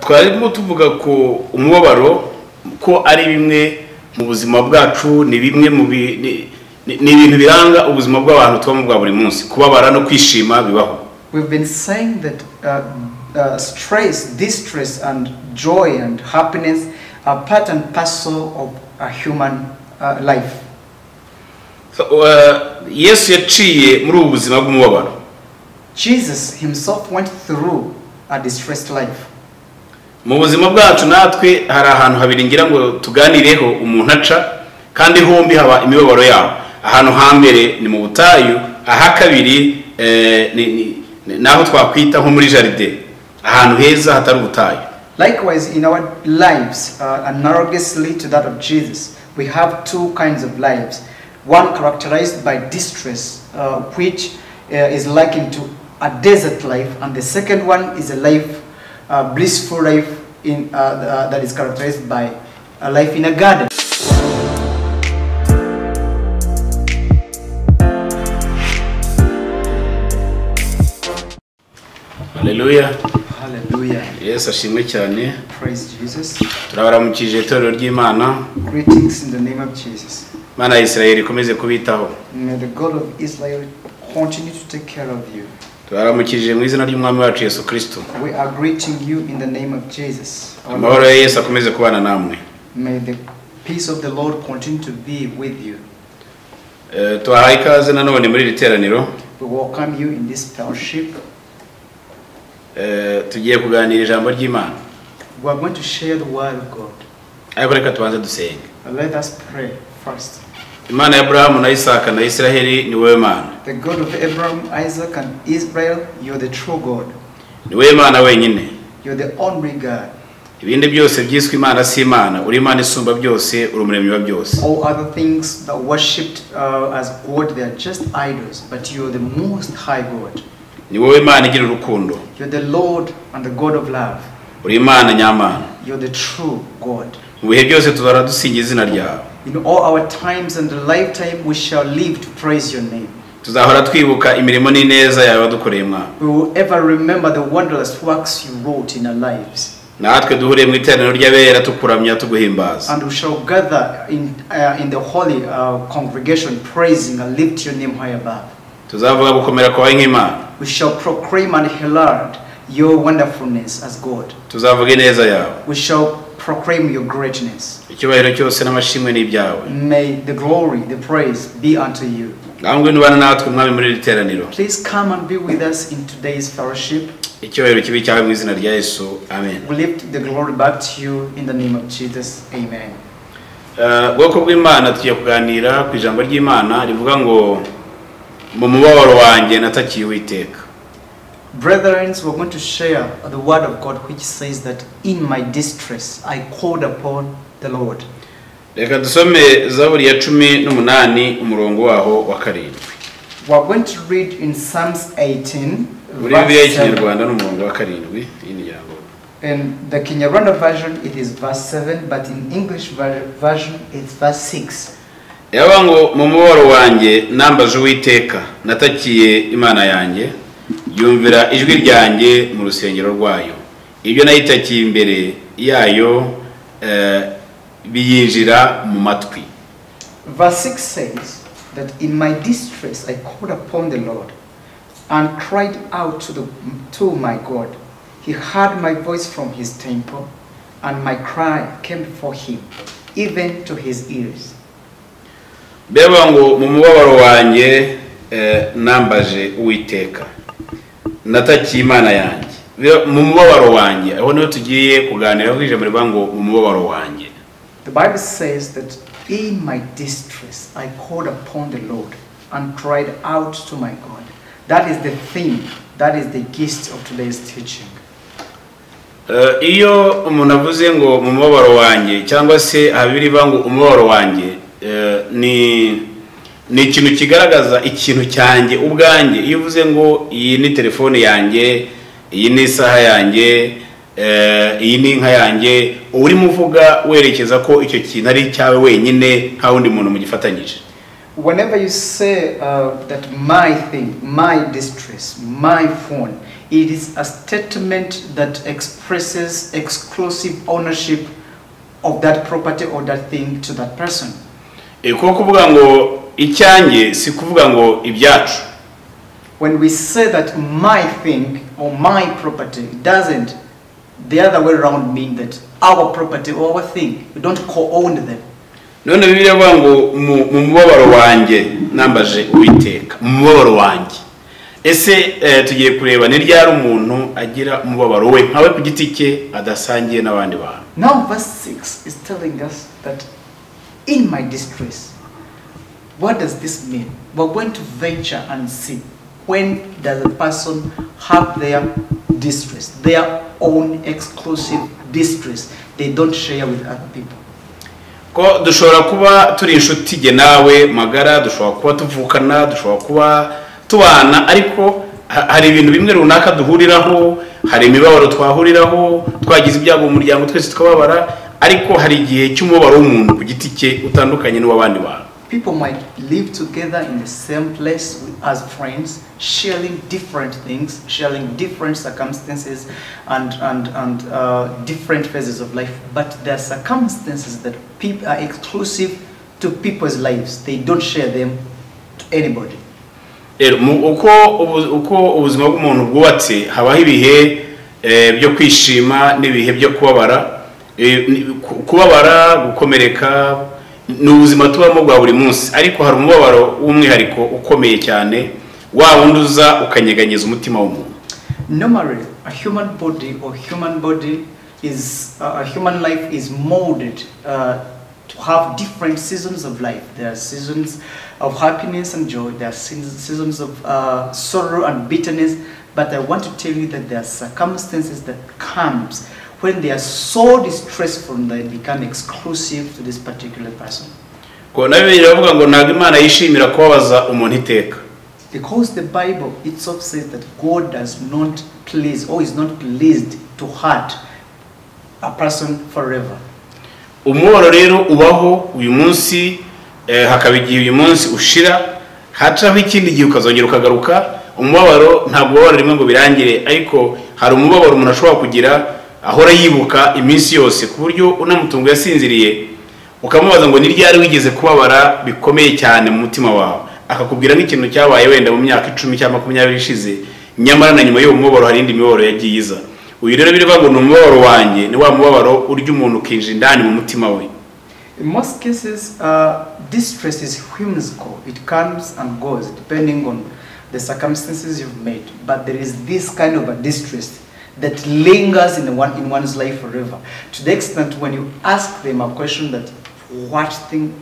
Twarimo tuvuga ko umubabaro ko ari bimwe mu buzima bwacu, ni bimwe mu ni ibintu biranga ubuzima bw'abantu tubamo bwa buri munsi. Kubabara no kwishima bibaho. We've been saying that stress, distress and joy and happiness are part and parcel of a human life. So, Yesu yaciye muri ubu buzima bw'umubabaro. Jesus himself went through a distressed life. Mu buzima bwacu natwe hari ahantu habiri ngira ngo tuganireho umuntu aca, kandi hombi haba imibabaro yaho. Ahantu hambere ni mu butayu, aha kabiri naho twakwita nko muri jardin, ahantu heza hatari ubutayu. Likewise, in our lives, analogously to that of Jesus, we have two kinds of lives. One characterized by distress, which is likened to a desert life, and the second one is a life, blissful life in, that is characterized by a life in a garden. Hallelujah. Hallelujah. Yesu ashimwe cyane. Praise Jesus. Turabaramukije itorero ry'Imana. Greetings in the name of Jesus. Mana ya Israel ikomeze kubitaho. May the God of Israel continue to take care of you. Turabaramukije mu izina ry'Umwami wacu Yesu Kristo. We are greeting you in the name of Jesus. Amahoro ya Yesu akomeze kubana namwe. May the peace of the Lord continue to be with you. Tubahaye ikaze nanone muri iri teraniro. We welcome you in this fellowship. Tugiye kuganira ijambo ry'Imana. We are going to share the word of God. Ariko reka tubanze dusenge. Let us pray first. Imana ya Abrahamu na Isaka na Israheli ni wowe Mana. The God of Abraham, Isaac and Israel, you are the true God. Ni wowe Mana wenyine. You are the only God. Ibindi byose byiswe Imana si Imana, uri Imana isumba byose, uri umuremyi wa byose. All other things that worshipped as God, they are just idols, but you are the most high God. Ni wowe Imana igira urukundo. You are the Lord and the God of love. Uri Imana nyamana. You are the true God. Mu bihe byose tuzahora dusingiza izina ryawe. In all our times and the lifetime we shall live to praise your name. Tuzahora twibuka imirimo n'ineza yawe wadukoreye Mwami. We will ever remember the wondrous works you wrought in our lives. Natwe duhure mu iteraniro ry'abera tukuramya tuguhimbaza. And we shall gather in the holy congregation praising and lift your name high above. Tuzavuga gukomera kwawe nk'Imana. We shall proclaim and herald your wonderfulness as God. Tuzavuga ineza yawe. We shall proclaim your greatness. Icyubahiro cyose n'amashimwe ni ibyawe. May the glory, the praise be unto you. Ngwino ubane natwe Mwami muri iri teraniro. Please come and be with us in today's fellowship. Icyubahiro kibe cyawe mu izina rya Yesu. Amen. We lift the glory back to you in the name of Jesus. Amen. Bwoko bw'Imana tugiye kuganira ku ijambo ry'Imana rivuga ngo mu mubabaro wanjye natakiye Uwiteka. Brethren, we're going to share the word of God which says that in my distress I called upon the Lord. Reka dusome Zaburi ya 18 umurongo waho wa 7. We are going to read in Psalms 18. Muri Bibiliya y'Ikinyarwanda n'umurongo wa 7 y'inyango. In the Kinyarwanda version it is verse 7, but in English version it's verse 6. Yaba ngo mu mubabaro wanjye nambaje Uwiteka, natakiye Imana yanjye, yumvira ijwi ryanjye mu rusengero rwayo. Ibyo nayitakiye imbere yayo biyinjira mu matwi. Verse 6 says that in my distress I called upon the Lord and cried out to my God. He heard my voice from his temple, and my cry came before him, even to his ears. Beba ngo mu mubabaro wanjye nambaje Uwiteka, natakiye Imana yanjye. Mu mubabaro wanjye, aho niho tugiye kuganira ku ijambo rivuga ngo mu mubabaro wanjye. The Bible says that in my distress I called upon the Lord and cried out to my God. That is the theme, that is the gist of today's teaching. Iyo umuntu avuze ngo mu mubabaro wanjye cyangwa se abiri bango umubabaro wanjye, ni ikintu kigaragaza ikintu cyanjye ubwanjye. Iyo uvuze ngo iyi ni telefone yanjye, iyi ni isaha yanjye, iyi ni inka yanjye, urimo uvuga werekeza ko icyo kintu ari cyawe wenyine, nta wundi muntu mugifatanyije. Whenever you say that my thing, my distress, my phone, It is a statement that expresses exclusive ownership of that property or that thing to that person. Kuko kuvuga ngo icyanjye si kuvuga ngo ibyacu. When we say that my thing or my property, it doesn't the other way around mean that our property or our thing, we don't co-own them. None Bibiliya ivuga ngo mu mubabaro wanjye nambaje Uwiteka, mu mubabaro wanjye. Ese tugiye kureba ni ryari umuntu agira umubabaro we nkawe ku giti cye adasangiye n'abandi bantu. Now verse 6 is telling us that in my distress. What does this mean? We're going to venture and see when does a person have their distress, their own exclusive distress they don't share with other people. Ko dushobora kuba turi inshuti jye nawe magara, dushobora kuba tuvukana, dushobora kuba tubana, ariko hari ibintu bimwe runaka duhuriraho, hari imibabaro twahuriraho, twagize ibyago mu muryango twese tukababara, ariko hari igihe cy'umubabaro w'umuntu ku giti cye utandukanye n'uw'abandi bantu. People might live together in the same place as friends, sharing different things, sharing different circumstances and different phases of life. But there are circumstances that are exclusive to people's lives. They don't share them to anybody. Rero uko ubuzima bw'umuntu bwubatse, habaho ibihe byo kwishima n'ibihe byo kubabara. Kubabara, gukomereka ni ubuzima tubamo bwa buri munsi, ariko hari umubabaro w'umwihariko ukomeye cyane, wa wundi uza ukanyeganyeza umutima w'umuntu. Normally, a human body or human body is a human life is molded to have different seasons of life. There are seasons of happiness and joy. There are seasons of sorrow and bitterness. But I want to tell you that there are circumstances that comes when they are so distressful they become exclusive to this particular person. Ko na Bibiliya iravuga ngo ntabwo Imana yishimira kubabaza umuntu iteka. Because the Bible itself says that God does not please or is not pleased to hurt a person forever. Umubabaro rero ubaho uyu munsi, hakaba igihe uyu munsi ushira, hacaho ikindi gihe ukazongera ukagaruka. Umubabaro ntabwo ubabara rimwe ngo birangire, ariko hari umubabaro umuntu ashobora kugira ahora yibuka iminsi yose, ku buryo unamutungo yasinziriye ukamubaza ngo ni ryari wigeze kubabara bikomeye cyane mu mutima wawe, akakubwira nk'ikintu cyabaye wenda mu myaka 10 cyangwa 20 ishize, nyamara na nyuma y'uwo mubabaro hari indi mibabaro yagiye iza. Uyu rero birivuga ngo ni umubabaro wanjye, ni wa mubabaro urya umuntu ukinjira indani mu mutima we. In most cases, distress is whimsical. It comes and goes depending on the circumstances you've made. But there is this kind of a distress that lingers in one's life forever. To the extent when you ask them a question that what thing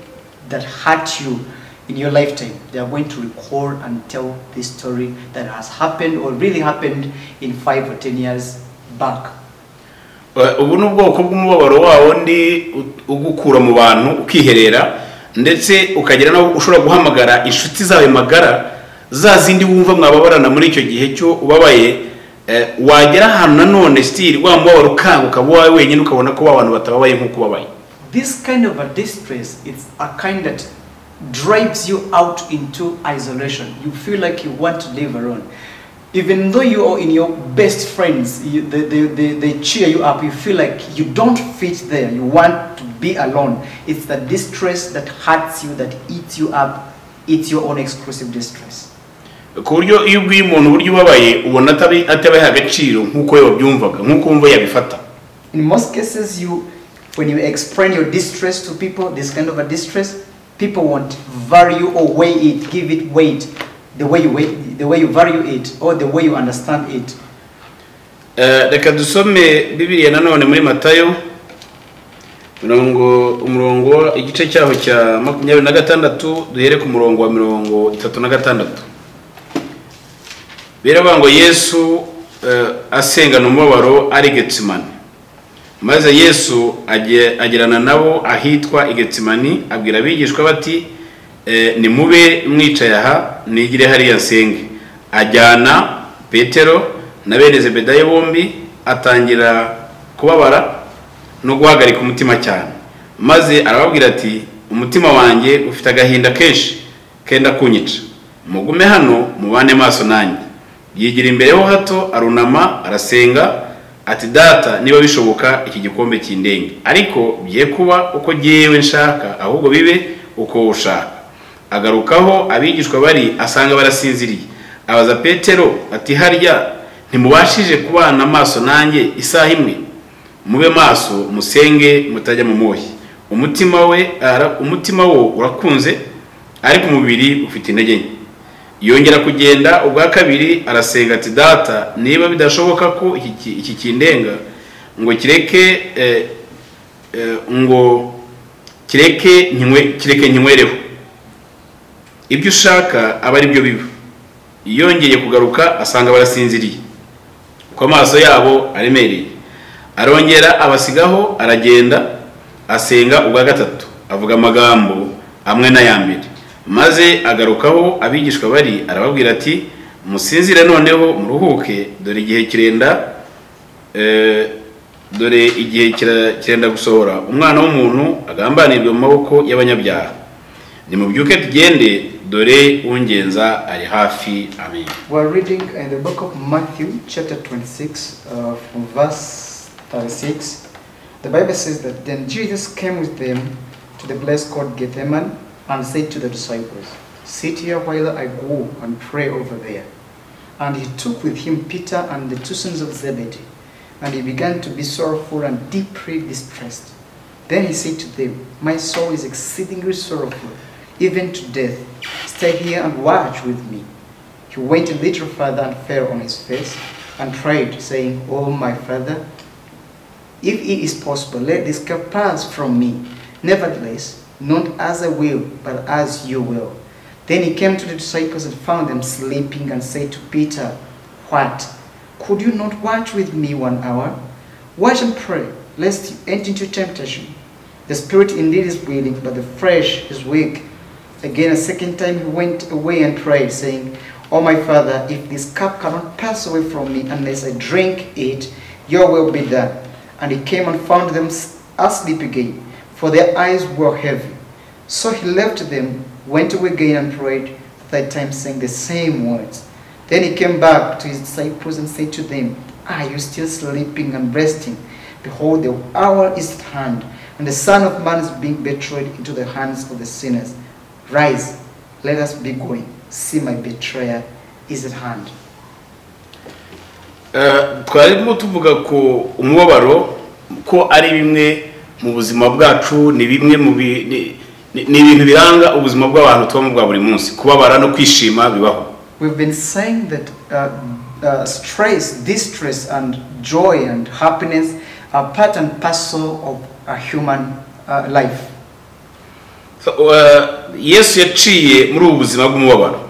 that hurt you in your lifetime, they are going to recall and tell this story that has happened or really happened in 5 or 10 years back. Ubu ni ubwoko bw'umubabaro wa wundi ugukura mu bantu ukiherera, ndetse ukagera naho ushobora guhamagara inshuti zawe magara, za zindi wumva mwababarana muri icyo gihe cyo ubabaye, wagera ahantu nanone still wa mubabaro ukanga ukaba uwawe wenyine, ukabona ko abantu batababaye nk'uko ubabaye. This kind of a distress, it's a kind that drives you out into isolation. You feel like you want to live alone. Even though you are in your best friends, they cheer you up, you feel like you don't fit there, you want to be alone. It's the distress that hurts you, that eats you up. It's your own exclusive distress. Ku buryo iyo ubwiye umuntu uburyo ubabaye, ubona atabiha agaciro nk'uko we wabyumvaga, nk'uko wumva yabifata. In most cases, when you explain your distress to people, this kind of a distress, people won't value or weigh it, give it weight, the way you weigh, the way you value it, or the way you understand it. Reka dusome Bibiliya nanone muri Matayo, umurongo igice cyaho cya 26, duhere ku murongo wa 36. Biravuga ngo Yesu asengana umubabaro ari Getsemani. Maze Yesu agirana nabo ahitwa i Getsemani, abwira abigishwa bati, nimube mwicaye aha nigire hariya nsenge. Ajyana Petero na bene Zebedayo bombi, atangira kubabara no guhagarika umutima cyane. Maze arababwira ati, umutima wanjye ufite agahinda kenshi kenda kunyica, mugume hano mubane maso nanjye. Yigira imbere ho hato, arunama, arasenga ati: "Data, niba bishoboka, iki gikombe kindenge, ariko bye kuba uko jyewe nshaka, ahubwo bibe uko wowe ushaka." Agarukaho abigishwa bari, asanga barasinziriye. Abaza Petero ati: "Harya ntimubashije kubana amaso nanjye isaha imwe? Mube maso, musenge, mutajya mu moshya. Umutima wo urakunze, ariko umubiri ufite intege nke." Yongera kugenda ubwa kabiri, arasenga ati: "Data, niba bidashoboka ko iki kindenga, ngo kireke ngo kireke nkinywe, kireke nkinywereho. Ibyo ushaka aba ari byo biba." Yongeye kugaruka, asanga barasinziriye kuko amaso yabo aremereye. Arongera abasigaho, aragenda, asenga ubwa gatatu, avuga amagambo amwe n'aya mbere. Maze agarukaho abigishwa bari, arababwira ati: "Musinzire noneho, muruhuke. Dore igihe kirenda gusohora, Umwana w'umuntu agambanirwe mu maboko y'abanyabyaha. Nimubyuke tugende, dore ungenza ari hafi." Amen. We're reading in the book of Matthew, chapter 26, from verse 36. The Bible says that then Jesus came with them to the place called Gethsemane and said to the disciples, "Sit here while I go and pray over there." And he took with him Peter and the two sons of Zebedee, and he began to be sorrowful and deeply distressed. Then he said to them, "My soul is exceedingly sorrowful, even to death. Stay here and watch with me." He went a little further and fell on his face and prayed, saying, "Oh, my Father, if it is possible, let this cup pass from me. Nevertheless, not as I will, but as you will." Then he came to the disciples and found them sleeping and said to Peter, "What? Could you not watch with me one hour? Watch and pray, lest you enter into temptation. The spirit indeed is willing, but the flesh is weak." Again, a second time he went away and prayed, saying, "Oh, my Father, if this cup cannot pass away from me unless I drink it, your will be done." And he came and found them asleep again, for their eyes were heavy. So he left them, went away again and prayed the third time, saying the same words. Then he came back to his disciples and said to them, "Are you still sleeping and resting? Behold, the hour is at hand, and the Son of Man is being betrayed into the hands of the sinners. Rise, let us be going. See, my betrayer is at hand." Twarimo tuvuga ku umubabaro, ko ari bimwe mu buzima bwacu, ni bimwe mu ni ibintu biranga ubuzima bw'abantu tubamo bwa buri munsi. Kubabara no kwishima bibaho. We've been saying that stress, distress, and joy and happiness are part and parcel of a human life. So, Yesu yaciye muri ubu buzima bw'umubabaro.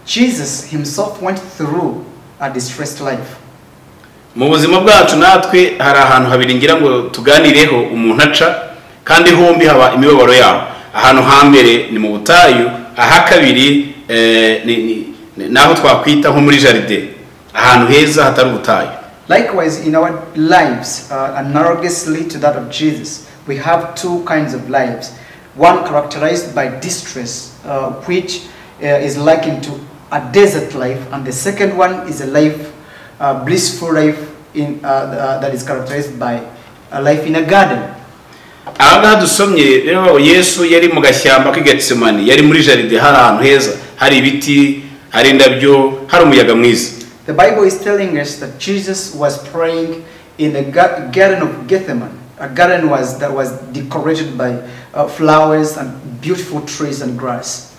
Jesus himself went through a distressed life. Mu buzima bwacu natwe hari ahantu habiri ngira ngo tuganireho umuntu aca, kandi hombi haba imibabaro yaho. Ahantu hambere ni mu butayu, aha kabiri naho twakwita nko muri jardin, ahantu heza hatari ubutayu. Likewise, in our lives, analogously to that of Jesus, we have two kinds of lives. One characterized by distress, which is likened to a desert life, and the second one is a life, blissful life that is characterized by a life in a garden. Aha ngaha dusomye rero, Yesu yari mu gashyamba k'i Getsemani, yari muri jardin, hari ahantu heza, hari ibiti, hari indabyo, hari umuyaga mwiza. The Bible is telling us that Jesus was praying in the Garden of Gethsemane. A garden that was decorated by flowers and beautiful trees and grass.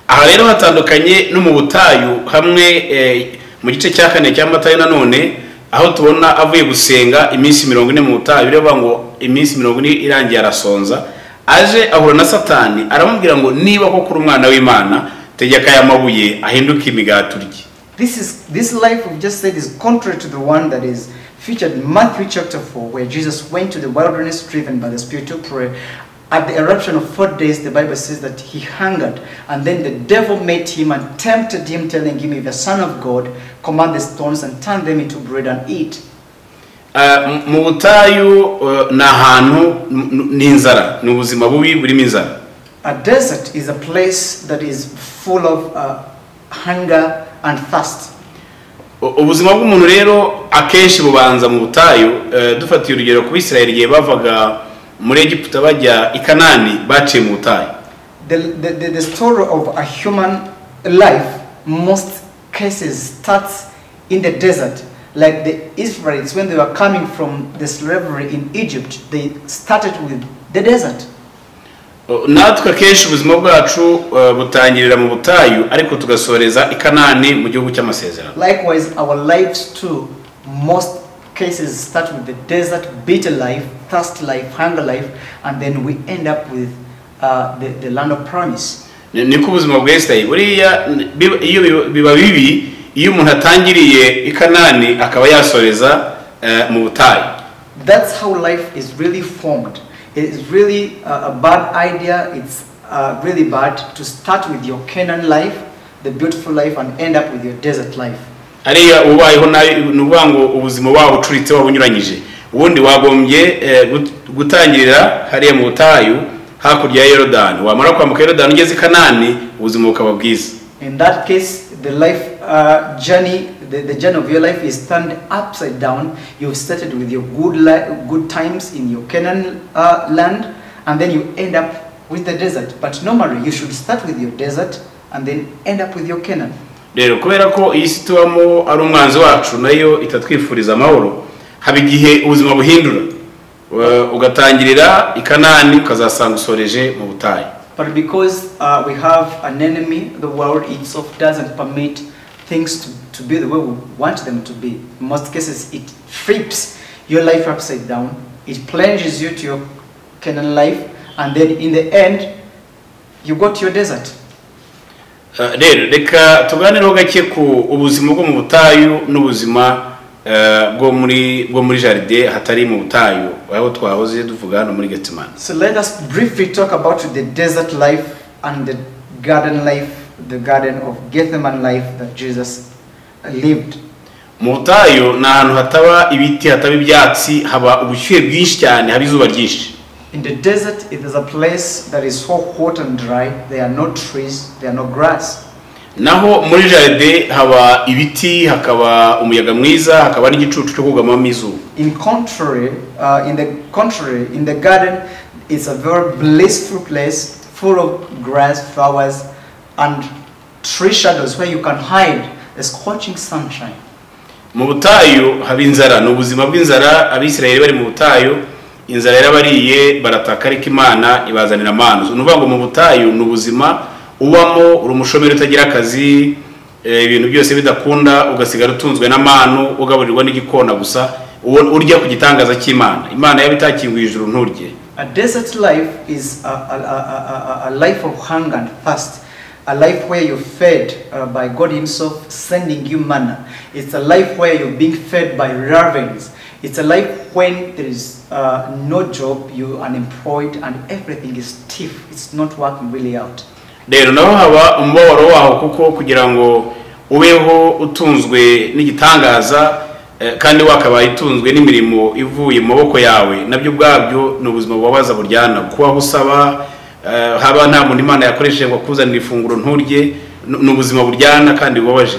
Aha rero hatandukanye no mu butayu hamwe mu gice cya kane cya Matayo nanone, aho tubona avuye gusenga iminsi 40 mu butayu. Biravuga ngo iminsi 40 irangiye arasonza, aje ahura na Satani, aramubwira ngo: "Niba koko uri umwana w'Imana, tegeka aya mabuye ahinduke imigati urye." This life we've just said is contrary to the one that is featured in Matthew chapter 4, where Jesus went to the wilderness driven by the Spirit to pray. At the eruption of 4 days, the Bible says that he hungered, and then the devil met him and tempted him, telling him, "If the Son of God, command the stones and turn them into bread and eat." Mu butayu ni ahantu ni inzara, ni ubuzima bubi burimo inzara. A desert is a place that is full of hunger and thirst. Ubuzima bw'umuntu rero akenshi bubanza mu butayu. Dufatiye urugero ku Bisirayeli, igihe bavaga muri Egiputa bajya i Kanani, baciye mu butayu. The story of a human life, most cases, starts in the desert. Like the Israelites, when they were coming from the slavery in Egypt, they started with the desert. Natwe akenshi ubuzima bwacu butangirira mu butayu, ariko tugasoreza i Kanani, mu gihugu cy'amasezerano. Likewise, our lives too, most cases start with the desert, bitter life, thirst life, hunger life, and then we end up with the land of promise. Niko ubuzima bwa Esitayi buriya iyo biba bibi iyo umuntu atangiriye i Kanani akaba yasoreza mu butayu. That's how life is really formed. It is really a bad idea. It's really bad to start with your Canaan life, the beautiful life, and end up with your desert life. Hariya ubayeho nabi, ni ukuvuga ngo ubuzima waba ucuritse, waba unyuranyije. Ubundi wagombye gutangirira hariya mu butayu hakurya ya Yorodani, wamara kwambuka Yorodani ugeze i Kanani, ubuzima bukaba bwiza. In that case, the life journey, the journey of your life is turned upside down. You've started with your good times in your Canaan land, and then you end up with the desert. But normally, you should start with your desert and then end up with your Canaan. Rero kubera ko iyi si tubamo ari umwanzi wacu, nayo itatwifuriza amahoro, haba igihe ubuzima buhindura, ugatangirira i Kanani ukazasanga usoreje mu butayu. But because we have an enemy, the world itself doesn't permit things to be the way we want them to be. In most cases, it flips your life upside down. It plunges you to your Canaan life, and then in the end, you go to your desert. Rero reka tuganireho gake ku ubuzima bwo mu butayu n'ubuzima bwo muri jardin hatari mu butayu, aho twahoze tuvuga hano muri Getsemani. So let us briefly talk about the desert life and the garden life, the Garden of Gethsemane life that Jesus lived. Mu butayu ni ahantu hataba ibiti, hataba ibyatsi, haba ubushyuhe bwinshi cyane, haba izuba ryinshi. In the desert, it is a place that is so hot and dry. There are no trees, there are no grass. Naho muri jardin haba ibiti, hakaba umuyaga mwiza, hakaba n'igicucu cyo kugamamo izuba. In the contrary, in the garden, it's a very blissful place full of grass, flowers, and tree shadows where you can hide the scorching sunshine. Mu butayu haba inzara, ni ubuzima bw'inzara. Abisirayeli bari mu butayu, inzara yarabariye, barataka, ariko Imana ibazanira amanu. Ni ukuvuga ngo mu butayu ni ubuzima ubamo uri umushomeri, utagira akazi, ibintu byose bidakunda, ugasigara utunzwe n'amanu, ugaburirwa n'igikona gusa, urya ku gitangaza cy'Imana. Imana yaba itakinguye ijuru nturye. A desert life is a life of hunger and thirst, a life where you're fed by God Himself sending you manna. It's a life where you're being fed by ravens. It's a life when there is no job, you're unemployed, and everything is stiff. It's not working really out. Rero naho haba umubabaro waho, kuko kugira ngo ubeho utunzwe n'igitangaza, kandi wakabaye utunzwe n'imirimo ivuye mu maboko yawe, nabyo ubwabyo ni ubuzima bubabaza, buryana, kubaho usaba, haba nta muntu Imana yakoresheje ngo akuzanire ifunguro nturye, ni ubuzima buryana kandi bubabaje.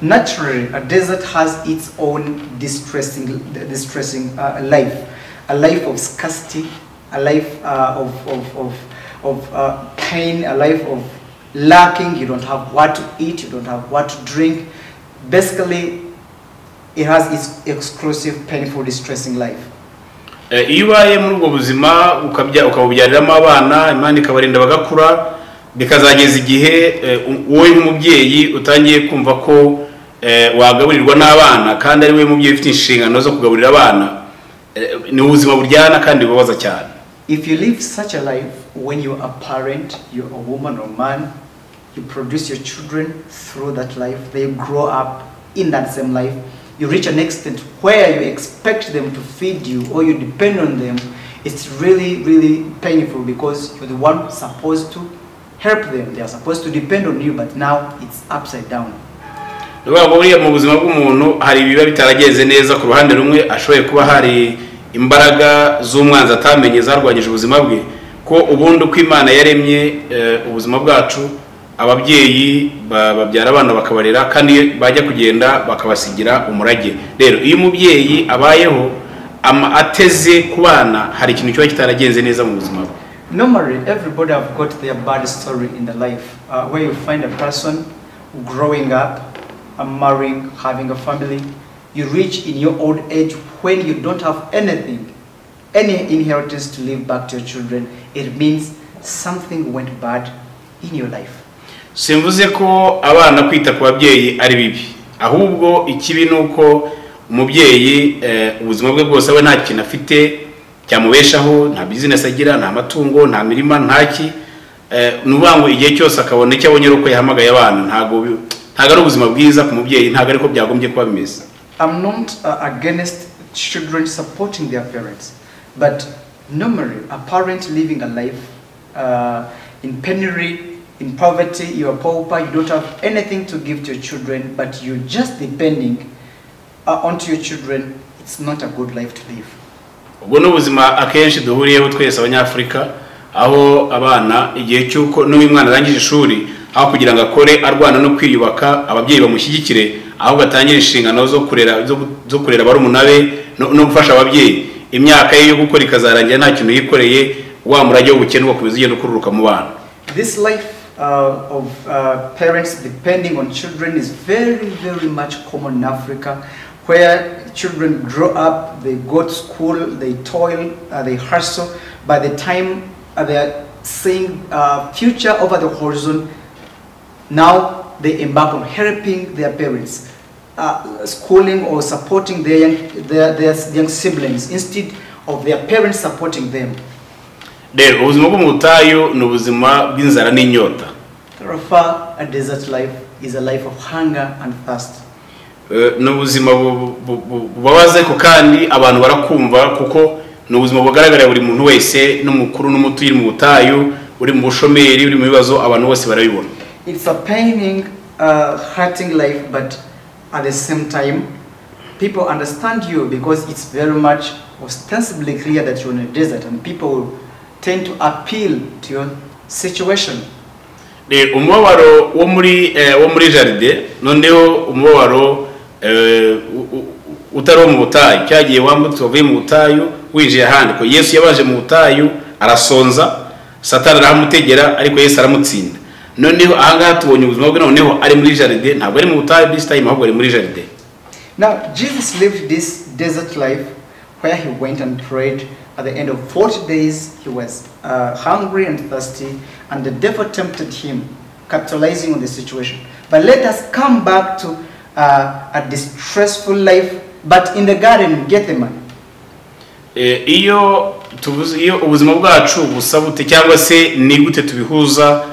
Naturally, a desert has its own distressing life, a life of scarcity, a life of pain, a life of lacking. You don't have what to eat, you don't have what to drink. Basically, it has its exclusive, painful, distressing life. Iyo ubaye muri ubwo buzima, ukabubyariramo abana, Imana ikabarinda bagakura, bikazageza igihe wowe nk'umubyeyi utangiye kumva ko wagaburirwa n'abana, kandi ari wowe mubyeyi ufite inshingano zo kugaburira abana, ni ubuzima buryana kandi bubabaza cyane. If you live such a life, when you're a parent, you're a woman or man, you produce your children through that life, they grow up in that same life. You reach an extent where you expect them to feed you or you depend on them. It's really, really painful because you're the one supposed to help them. They are supposed to depend on you, but now it's upside down. Ni ukuvuga ngo buriya mu buzima bw'umuntu hari ibiba bitaragenze neza ku ruhande rumwe, ashoboye kuba hari imbaraga z'umwanzi atamenye zarwanyije ubuzima bwe, ko ubundi uko Imana yaremye ubuzima bwacu. Ababyeyi babyara abana bakabarera, kandi bajya kugenda bakabasigira umurage. Rero iyo umubyeyi abayeho ateze ku bana, hari ikintu kiba kitaragenze neza mu buzima bwe. Normally, everybody have got their bad story in the life, where you find a person growing up, marrying, having a family. You reach in your old age when you don't have anything, any inheritance to leave back to your children. It means something went bad in your life. Simvuze ko abana kwita ku babyeyi ari bibi, ahubwo ikibi ni uko umubyeyi ubuzima bwe bwose we nta kintu afite cyamubeshaho, nta bizinesi agira, nta matungo, nta mirima, nta ki. Ni ukuvuga ngo igihe cyose akabona icyo abonye ari uko yahamagaye abana. Ntabwo ari ubuzima bwiza ku mubyeyi, ntabwo ariko byagombye kuba bimeze. I'm not against children supporting their parents, but normally a parent living a life in penury, in poverty, you are pauper, you don't have anything to give to your children, but you're just depending onto your children, it's not a good life to live. Ubwo ni ubuzima akenshi duhuriyeho twese Abanyafurika, aho abana igihe cy'uko n'uyu mwana arangije ishuri, aho kugira ngo akore arwana no kwiyubaka ababyeyi bamushyigikire, ahubwo atangire inshingano zo kurera barumuna be no gufasha ababyeyi, imyaka ye yo gukora ikazarangira nta kintu yikoreye, wa murage w'ubukene ugakomeza ugenda ukururuka mu bana. This life of parents depending on children is very, very much common in Africa, where children grow up, they go to school, they toil, they hustle. By the time they are seeing future over the horizon, now they embark on helping their parents, schooling or supporting their young siblings instead of their parents supporting them. Rero ubuzima bwo mu butayu ni ubuzima bw'inzara n'inyota. Therefore, a desert life is a life of hunger and thirst. Ni ubuzima bubabaza, ariko kandi abantu barakumva kuko ni ubuzima bugaragarira buri muntu wese, n'umukuru n'umuto. Uri mu butayu, uri mu bushomeri, uri mu bibazo, abantu bose barabibona. It's a paining, hurting life, but at the same time, people understand you because it's very much ostensibly clear that you're in a desert, and people will tend to appeal to your situation. Rero umubabaro wo muri jardin, noneho umubabaro utari uwo mu butayu, cyagiye wambutse wavuye mu butayu winjiye ahandi, ko Yesu yabaje mu butayu arasonza, Satani arahamutegera, ariko Yesu aramutsinda. Noneho ahangaha tubonye ubuzima bwe noneho ari muri jardin, ntabwo ari mu butayu this time, ahubwo ari muri jardin. Now, Jesus lived this desert life where he went and prayed. At the end of 40 days, he was hungry and thirsty, and the devil tempted him, capitalizing on the situation. But let us come back to a distressful life, but in the garden, Gethsemane. Iyo tuvuze iyo ubuzima bwacu busa bute, cyangwa se ni gute tubihuza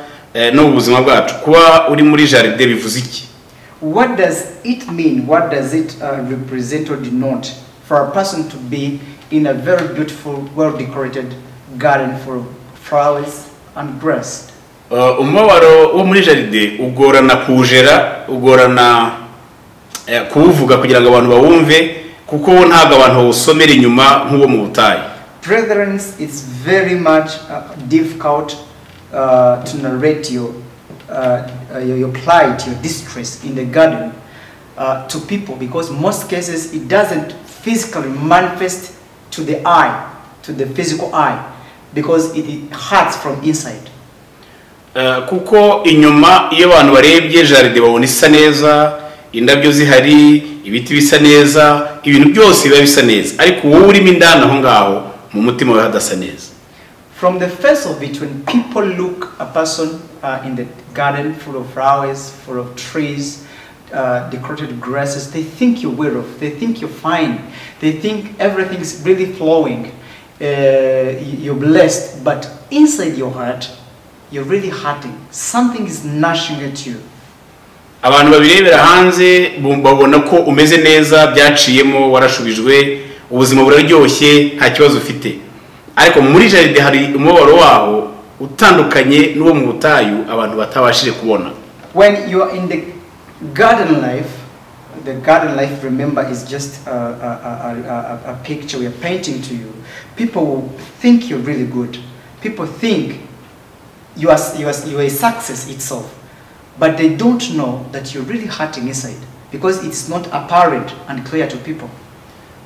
no mu buzima bwacu, kuba uri muri jardin bivuze iki? What does it mean? What does it represent or denote for a person to be in a very beautiful, well decorated garden full of flowers and grass? Umubabaro wo muri jardin ugorana kuwujera, ugorana kuwuvuga kugira ngo abantu bawumve, kuko wo ntabwo abantu bawusomera inyuma nk'uwo mu butayu. Brethren, it's very much difficult to narrate your plight, your distress in the garden to people because most cases it doesn't physically manifest to the eye, to the physical eye, because it hurts from inside. Kuko inyuma iyo abantu barebye jardin babona isa neza, indabyo zihari, ibiti bisa neza, ibintu byose biba bisa neza, ariko wowe urimo indani aho ngaho mu mutima wawe hadasa neza. From the face of it, when people look a person in the garden full of flowers, full of trees, decorated grasses, they think you're well off, they think you're fine, they think everything's really flowing, you're blessed, but inside your heart, you're really hurting. Something is gnashing at you. Abantu babirebera hanze babona ko umeze neza, byaciyemo, warashubijwe, ubuzima buraryoshye, nta kibazo ufite, ariko muri jardin hari umubabaro waho utandukanye n'uwo mu butayu abantu batabashije kubona. When you are in the garden life, the garden life, remember, is just a picture we are painting to you. People will think you're really good. People think you are a success itself. But they don't know that you're really hurting inside because it's not apparent and clear to people.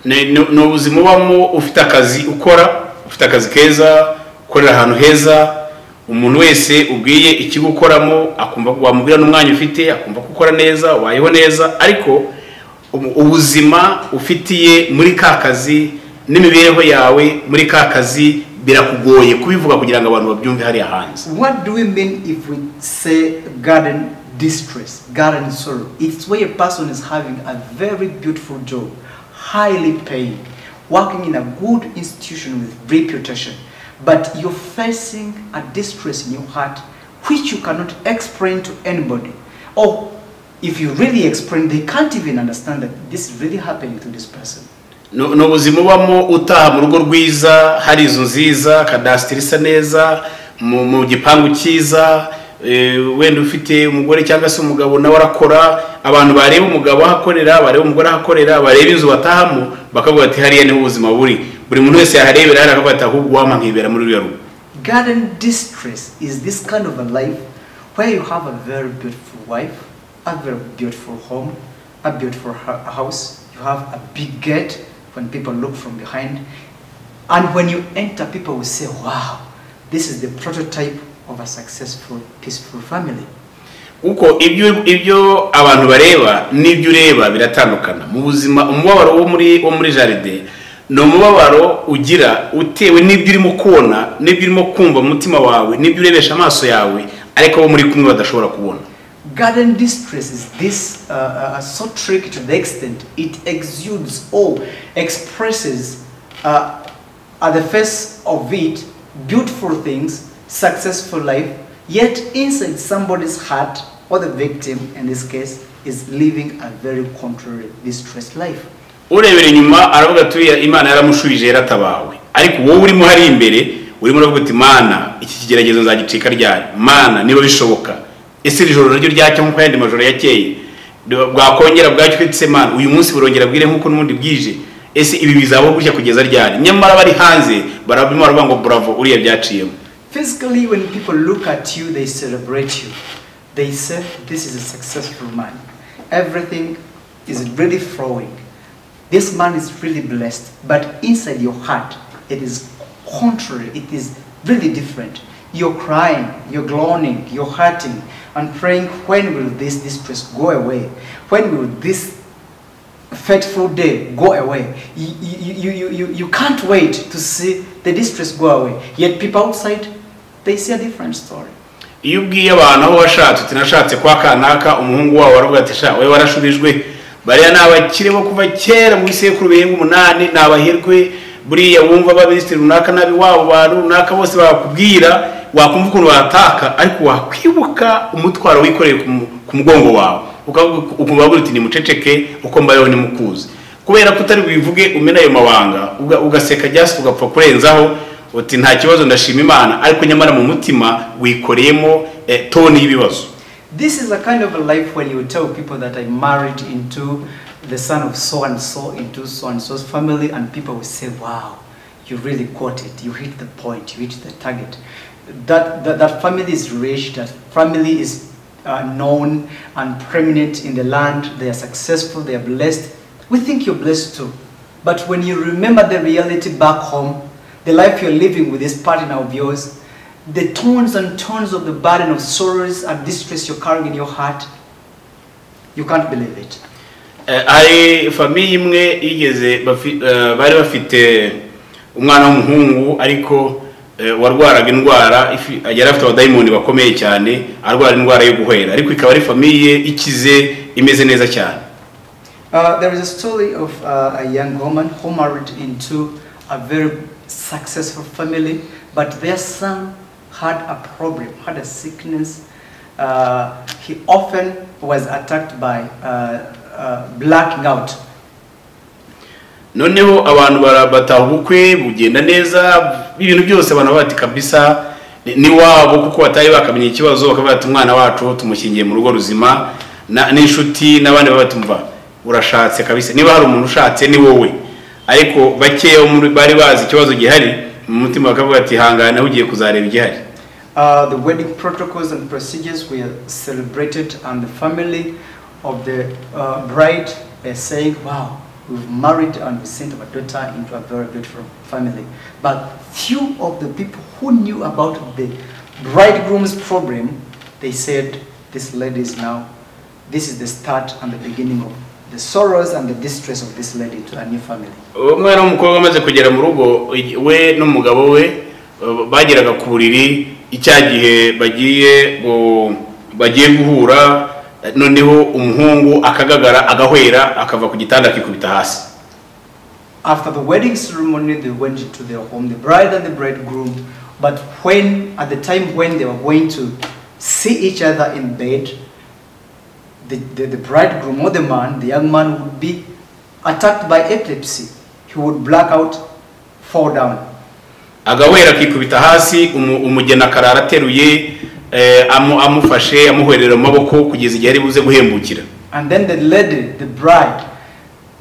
Ni ubuzima ubamo ufite akazi ukora, ufite akazi keza, ukorera ahantu heza. Umuntu wese ubwiye ikigo ukoramo akumva, wamubwira n'umwanya ufite akumva ko ukora neza, ubayeho neza, ariko ubuzima ufitiye muri ka kazi n'imibereho yawe muri ka kazi birakugoye kubivuga kugira ngo abantu babyumve hariya hanze. What do we mean if we say garden distress, garden sorrow? It's where a person is having a very beautiful job, highly paid, working in a good institution with reputation, but you're facing a distress in your heart which you cannot explain to anybody. Or if you really explain, they can't even understand that this is really happening to this person. Ni ubuzima ubamo utaha mu rugo rwiza, hari inzu nziza, kadasiteri isa neza, mu gipangu cyiza, wenda ufite umugore cyangwa se umugabo nawe arakora. Abantu bareba umugabo aho akorera, bareba umugore aho akorera, bareba inzu batahamo, bakavuga ati hariya niho ubuzima buri. Buri muntu wese yaharebera hariya akavuga ati ahubwo wampa nkibera muri ruriya rugo. Garden distress is this kind of a life where you have a very beautiful wife, a very beautiful home, a beautiful house. You have a big gate when people look from behind. And when you enter, people will say, wow, this is the prototype of a successful, peaceful family. Kuko ibyo abantu bareba n'ibyo ureba biratandukana mu buzima. Umubabaro wo muri jardin ni umubabaro ugira utewe n'ibyo urimo kubona, n'ibyo urimo kumva mu mutima wawe, n'ibyo urebesha amaso yawe, ariko abo muri kumwe badashobora kubona. Garden distress is this so tricky to the extent it exudes or expresses at the face of it beautiful things, successful life, yet inside somebody's heart, or the victim in this case, is living a very contrary, distressed life. Urebera inyuma aravuga ati uriya Imana yaramushubije, yaratabawe, ariko wowe urimo hari imbere urimo uravuga uti Mana, iki kigeragezo nzagicika ryari? Mana, niba bishoboka, ese iri joro naryo ryacya nk'uko ayandi majoro yakeye? Bwakongera bwacyo se Mana, uyu munsi burongera bwire nk'uko n'ubundi bwije? Ese ibi bizabaho gutya kugeza ryari? Nyamara bari hanze barabimo baravuga ngo bravo, uriya byaciyemo. Physically, when people look at you, they celebrate you. They say, this is a successful man. Everything is really flowing. This man is really blessed. But inside your heart, it is contrary. It is really different. You're crying, you're groaning, you're hurting, and praying, when will this distress go away? When will this fateful day go away? You can't wait to see the distress go away. Yet people outside, they see a different story. Iyo ubwiye abantu aho washatse uti nashatse kwa kanaka, umuhungu wabo, baravuga ati sha wowe warashubijwe, bariya ni abakire bo kuva kera mu bisekuru birenga umunani, ni abahirwe buriya, wumva abaminisitiri runaka n'abi wabo, bantu runaka bose bakubwira, wakumva ukuntu wataka, ariko wakwibuka umutwaro wikoreye ku mugongo wawe, ukumva bavuga uti nimuceceke, uko mbayeho nimukuzi, kubera ko utari bubivuge umena ayo mabanga, ugaseka just ugapfa kurenzaho uti nta kibazo, ndashima Imana, ariko nyamara mu mutima wikoreyemo toni y'ibibazo. This is a kind of a life when you tell people that I married into the son of so and so, into so and so's family, and people will say, wow, you really got it, you hit the point, you hit the target. That family is rich, that family is known and prominent in the land, they are successful, they are blessed. We think you're blessed too. But when you remember the reality back home, the life you're living with this partner of yours, the tons and tons of the burden of sorrows and distress you're carrying in your heart, you can't believe it. Hari famille imwe yigeze bari bafite umwana w'umuhungu, ariko warwaraga indwara yari afite abadayimoni bakomeye cyane, arwara indwara yo guhwera, ariko ikaba ari famille ikize, imeze neza cyane. There is a story of a young woman who married into a very successful family, but their son had a problem, had a sickness. He often was attacked by blacking out. Noneho abantu bataha ubukwe bugenda neza, ibintu byose abantu bati kabisa ni wabo, kuko batari bakamenya ikibazo, bakavuga ati umwana wacu tumushyingiye mu rugo ruzima, n'inshuti n'abandi babatumva urashatse kabisa, niba hari umuntu ushatse ni wowe. Ariko bakeya bo bari bazi ikibazo gihari mu mutima bakavuga ati hangana, ugiye kuzareba igihari. The wedding protocols and procedures were celebrated, and the family of the bride is saying, "Wow, we've married and we sent our daughter into a very beautiful family." But few of the people who knew about the bridegroom's problem, they said, "This lady is now, this is the start and the beginning of the sorrows and the distress of this lady to a new family." Umwana w'umukobwa amaze kugera mu rugo, we n'umugabo we bageraga ku buriri icya gihe bagiye guhura, noneho umuhungu akagagara, agahwera, akava ku gitanda akikubita hasi. After the wedding ceremony, they went to their home, the bride and the bridegroom. But when, at the time when they were going to see each other in bed, the bridegroom or the man, the young man, would be attacked by epilepsy. He would black out, fall down. Agahwera akikubita hasi, umugeni akarara ateruye, amufashe, amuhwerera mu maboko kugeza igihe ari buze guhembukira. And then the lady, the bride,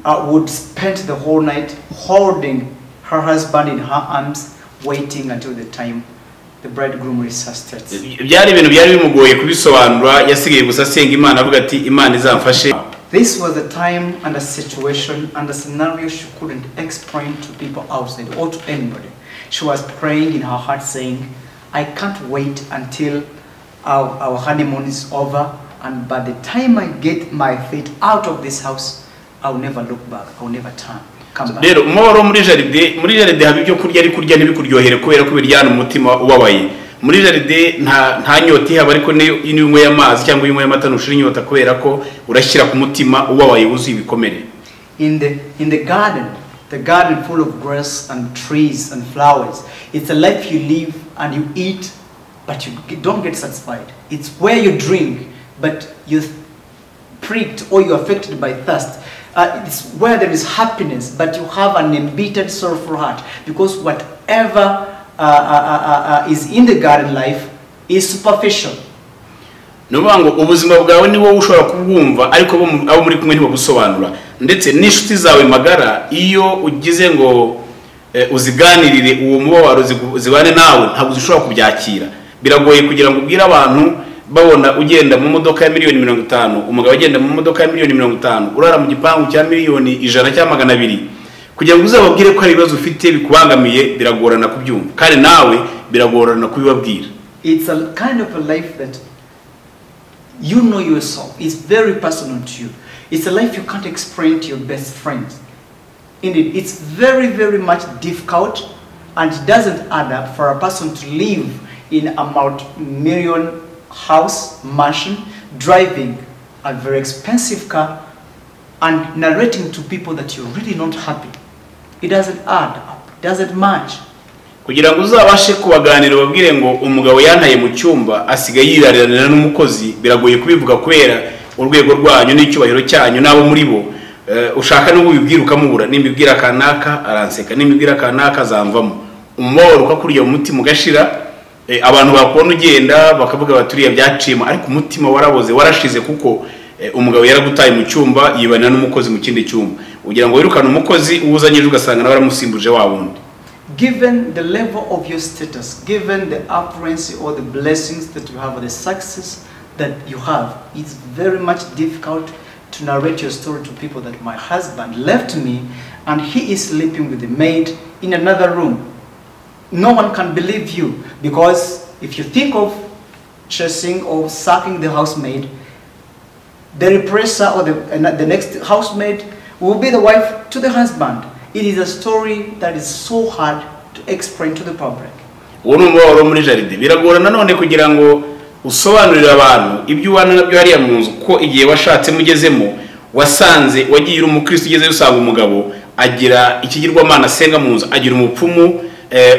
would spend the whole night holding her husband in her arms, waiting until the time the bridegroom resuscitates. Byari ibintu byari bimugoye kubisobanura, yasigaye gusa asenga Imana avuga ati: "Imana izamfashe." This was a time and a situation and a scenario she couldn't explain to people outside or to anybody. She was praying in her heart saying, "I can't wait until our honeymoon is over, and by the time I get my feet out of this house, I'll never look back, I'll never turn, come back." Rero umubabaro wo muri jardin, muri jardin haba ibyo kurya, ariko urya ntibikuryohere kubera ko biryana umutima ubabaye. Muri jardin nta nyota ihaba, ariko niyo unyweye amazi cyangwa iyo unyweye amata ntushira inyota kubera ko urashyira ku mutima ubabaye wuzuye ibikomere. In the garden, the garden full of grass and trees and flowers, it's a life you live and you eat, but you don't get satisfied. It's where you drink, but you're pricked or you're affected by thirst. It's where there is happiness, but you have an embittered, sorrowful heart because whatever is in the garden life is superficial. Ni ukuvuga ngo ubuzima bwawe ni wowe ushobora kubwumva, ariko abo muri kumwe ntibabusobanura, ndetse n'inshuti zawe magara iyo ugize ngo uziganirire uwo mubabaro, zibane nawe, ntabwo zishobora kubyakira. Biragoye kugira ngo ubwire abantu babona ugenda mu modoka ya miliyoni 50, umugabo agenda mu modoka ya miliyoni 50, urara mu gipangu cya miliyoni 100 cyangwa 200, kugira ngo uzababwire ko hari ibibazo ufite bikubangamiye, biragorana kubyumva kandi nawe biragorana kubibabwira. It's a kind of a life that you know yourself. It's very personal to you. It's a life you can't explain to your best friends. Indeed, it's very, very much difficult and it doesn't add up for a person to live in a multi-million house, mansion, driving a very expensive car and narrating to people that you're really not happy. It doesn't add up, it doesn't match. Kugira ngo uzabashe kubaganira ubabwire ngo umugabo yantaye mu cyumba asigaye yiraranira n'umukozi, biragoye kubivuga kubera urwego rwanyu n'icyubahiro cyanyu n'abo muri bo. Ushaka n'ubu ubibwira ukamubura: nimbibwira kanaka aranseka, nimbibwira kanaka azamvamo. Umubabaro ukakurya mu mutima ugashira. Abantu bakubona ugenda bakavuga bati uriya byaciyemo, ariko umutima waraboze, warashize, kuko umugabo yaragutaye mu cyumba yibanira n'umukozi mu kindi cyumba. Ugira ngo wirukane umukozi, uwo uzanye ejo ugasanga nawe aramusimbuje wa wundi. Given the level of your status, given the affluence or the blessings that you have or the success that you have, it's very much difficult to narrate your story to people that my husband left me and he is sleeping with the maid in another room. No one can believe you because if you think of chasing or sacking the housemaid, the repressor or the next housemaid will be the wife to the husband. It is a story that is so hard to explain to the public. Uwo ni umubabaro wo muri jardin. Biragora nanone kugira ngo usobanurire abantu ibyo ubana nabyo hariya mu nzu, kuko igihe washatse mugezemo wasanze wagiye uri umukristo, ugezeyo usanga umugabo agira ikigirwamana asenga mu nzu, agira umupfumu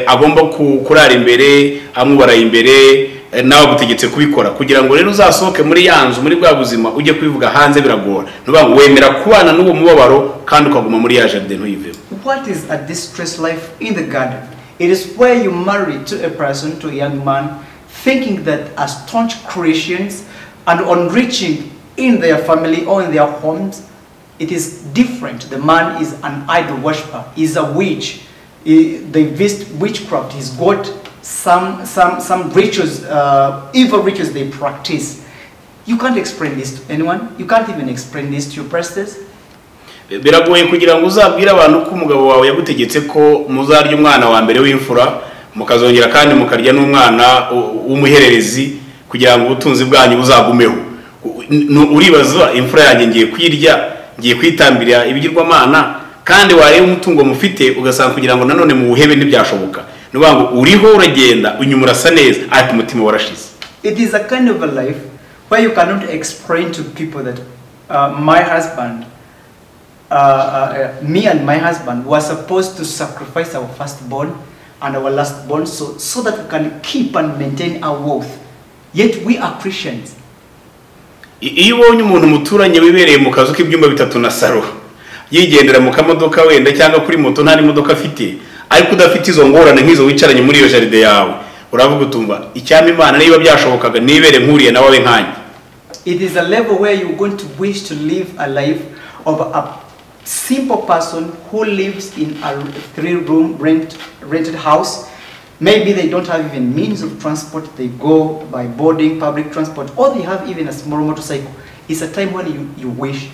agomba kurara imbere, amubaraye imbere, nawe agutegetse kubikora. Kugira ngo rero uzasohoke muri ya nzu, muri bwa buzima, ujye kubivuga hanze biragora. Ni ukuvuga ngo wemera kubana n'uwo mubabaro kandi ukaguma muri ya jardin ntuyivemo. What is a distressed life in the garden? It is where you marry to a person, to a young man, thinking that as staunch Christians and on reaching in their family or in their homes, it is different. The man is an idol worshiper, is a witch. They visit witchcraft. He's got some rituals, evil rituals they practice. You can't explain this to anyone. You can't even explain this to your pastors. Biragoye kugira ngo uzabwire abantu ko umugabo wawe yagutegetse ko muzarya umwana wa mbere w'imfura, mukazongera kandi mukarya n'umwana w'umuhererezi kugira ngo ubutunzi bwanyu buzagumeho. Uribaza, imfura yanjye ngiye kuyirya, ngiye kwitambira ibigirwamana, kandi wareba umutungo mufite ugasanga kugira ngo nanone muwuhebe ntibyashoboka. Ni ukuvuga ngo uriho uragenda, inyuma urasa neza, ariko umutima warashize. It is a kind of a life where you cannot explain to people that my husband, me and my husband were supposed to sacrifice our firstborn and our lastborn so that we can keep and maintain our wealth. Yet we are Christians. Iyo ubonye umuntu muturanye wibereye mu kazu k'ibyumba bitatu na saro, yigendera mu kamodoka wenda cyangwa kuri moto nta n'imodoka afite, ariko udafite izo ngorane nk'izo wicaranye muri iyo jardin yawe, uravuga utumva icyampa Imana niba byashobokaga nibere nkuriye nawe abe nkanjye. It is a level where you're going to wish to live a life of a simple person who lives in a 3-room rented house. Maybe they don't have even means of transport. They go by boarding public transport, or they have even a small motorcycle. It's a time when you wish,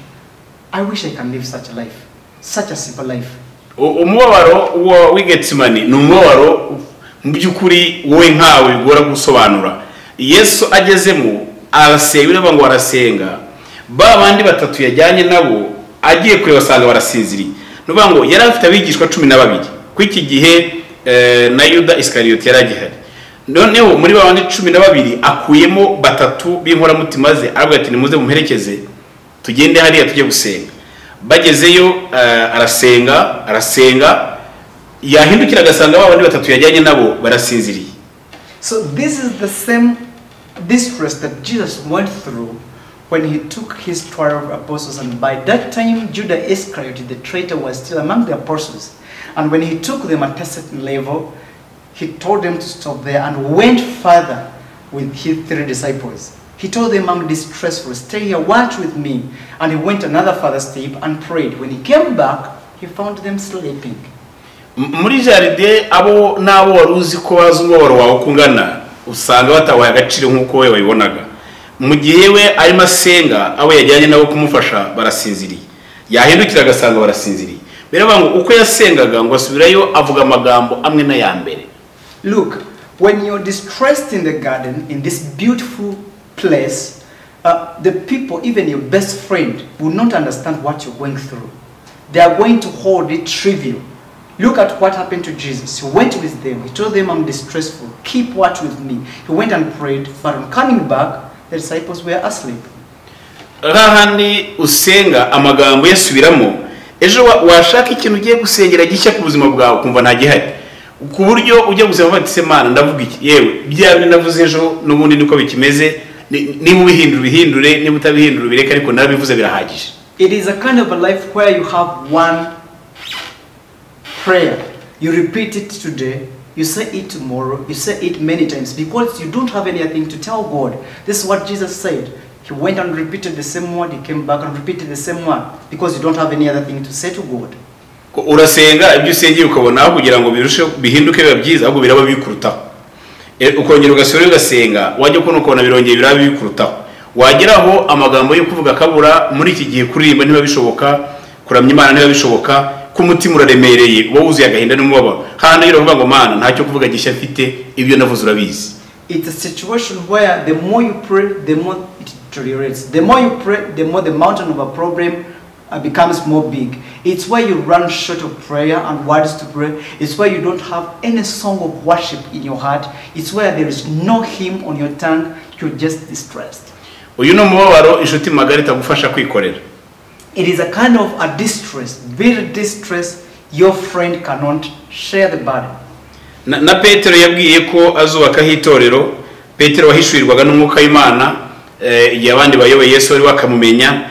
I wish I can live such a life, such a simple life. Umubabaro w'i Getsemani ni umubabaro mu by'ukuri wowe nkawe bigora gusobanura. Yesu agezemo arasenga, biravuga ngo arasenga, ba bandi batatu yajyanye nabo agiye kureba asanga barasinziriye. Ni ukuvuga ngo yari afite abigishwa 12 kuri iki gihe, na Yuda Iskariyoti yari agihari. Noneho muri ba bandi 12 akuyemo batatu b'inkoramutima ze, aravuga ati nimuze mumperekeze tugende hariya tujye gusenga. Bagezeyo, arasenga, arasenga, yahindukira agasanga ba bandi batatu yajyanye nabo barasinziriye. So this is the same distress that Jesus went through when he took his 12 apostles, and by that time Judas Iscariot, the traitor, was still among the apostles. And when he took them at a certain level, he told them to stop there and went further with his 3 disciples. He told them, I'm distressful, stay here, watch with me. And he went another further step and prayed. When he came back, he found them sleeping. Muri jardin abo nabo wari uzi ko bazi umubabaro wawe uko ungana, usanga batawaye agaciro nk'uko we wabibonaga. Mu gihe we arimo asenga, abo yajyanye nabo kumufasha barasinziriye, yahindukira agasanga barasinziriye. Biravuga ngo uko yasengaga ngo asubirayo avuga amagambo amwe n'aya mbere. Look, when you're distressed in the garden, in this beautiful place, the people, even your best friend, will not understand what you're going through. They are going to hold it trivial. Look at what happened to Jesus. He went with them. He told them, I'm distressful. Keep watch with me. He went and prayed, but on coming back, the disciples were asleep. Hahandi usenga amagambo yasubiramo, ejo washaka ikintu ugiye gusengera gishya ku buzima bwawe ukumva nta gihari, ku buryo ujya gusenga uvuga ati se Mana ndavuga iki, yewe bya bindi navuze ejo n'ubundi niko bikimeze, niba ubihindura ubihindure, niba utabihindura ubireke, ariko narabivuze birahagije. It is a kind of a life where you have one prayer. You repeat it today, you say it tomorrow, you say it many times because you don't have anything to tell God. This is what Jesus said. He went and repeated the same word, he came back and repeated the same word because you don't have any other thing to say to God. Ko urasenga ibyo usengeye ukabona aho kugira ngo birushe bihinduke biba byiza, ahubwo biraba bikurutaho. Ukongera ugasubira ugasenga, wajya kubona ukabona birongeye biraba bikurutaho. Wageraho amagambo yo kuvuga akabura. Muri iki gihe kuririmba ntiba bishoboka, kuramya Imana ntiba bishoboka, ko umutima uraremereye, uba wuzuye agahinda n'umubabaro. Hano rero uvuga ngo Mana ntacyo kuvuga gishya mfite, ibyo navuze urabizi. It's a situation where the more you pray, the more it deteriorates. The more you pray, the more the mountain of a problem becomes more big. It's where you run short of prayer and words to pray. It's where you don't have any song of worship in your heart. It's where there is no hymn on your tongue. You're just distressed. Uyu ni umubabaro inshuti magara itagufasha kwikorera. It is a kind of a distress, very distress. Your friend cannot share the burden. Na Petero yabwiye ko azubakaho itorero. Petero wahishurirwaga n'umwuka w'Imana, igihe abandi bayoboye Yesu wari wakamumenya,